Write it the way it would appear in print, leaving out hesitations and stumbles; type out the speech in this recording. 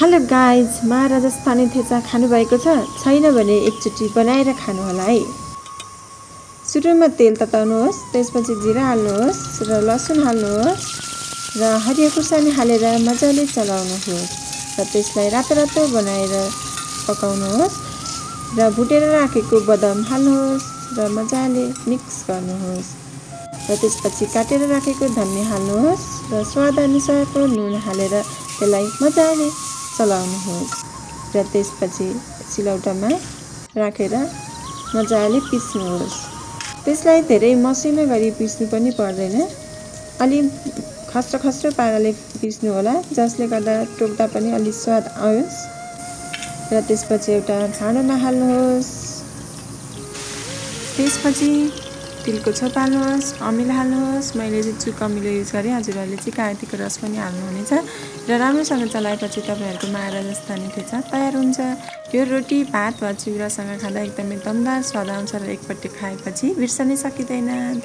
Hello guys, Rajasthani थेचा खानुभएको छैन भने एकचोटि बनाएर खानु होला है। सुरुमा तेल तताउनुहोस्, त्यसपछि जिरा हाल्नुहोस् र लसुन हाल्नुहोस् र हरियो खुर्सानी हालेर मजाले चलाउनुहोस् र त्यसलाई रातो रातो बनाएर पकाउनुहोस् र भुटेर राखेको बदाम हाल्नुहोस् र मजाले मिक्स गर्नुहोस् र त्यसपछि काटेर राखेको धनिया हाल्नुहोस् र स्वादअनुसारको नुन हालेर त्यसलाई मजाले चलाउनुहोस् र त्यसपछि सिलौटामा राखेर मजाले पिस्नुहोस्। त्यसलाई धेरै मसिनो गरी पिस्नु पनि पर्दैन, अलि खस्रो खस्रो पाराले पिस्नु होला, जसले गर्दा टोक्दा पनि अलि स्वाद आओस्। र त्यसपछि एउटा भाँडोमा हाल्नुहोस्, त्यसपछि तिलको छोप हाल्नुहोस्, अमिलो हाल्नुहोस्। मैले चाहिँ चुक अमिलो युज गरेँ, हजुरहरूले चाहिँ कागतीको रस पनि हाल्नुहुनेछ र राम्रोसँग चलाएपछि तपाईँहरूको राजस्थानी थेचा तयार हुन्छ। यो रोटी, भात वा चिउरासँग खाँदा एकदमै दमदार स्वाद आउँछ र एकपट्टि खाएपछि बिर्सनै सकिँदैन।